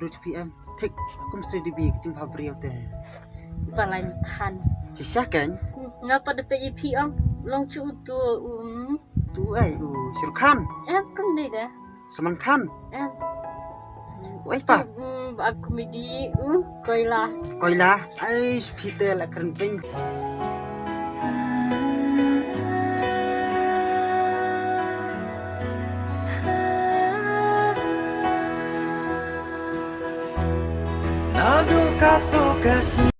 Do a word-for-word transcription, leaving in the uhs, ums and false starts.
Ruh phi em. Thik kum sri dibi ka jingpha briew te. Ba lain than. Shisha kan? Nga pat da peit ïa phi ong long chu uto um. Tu ai u Shirukh Khan. Em kum dei da. Salman Khan. Em. Wai pat. Um, ba comedy u Koila. Koila. Ai phi te la kren peng. Naduh katto ka sngi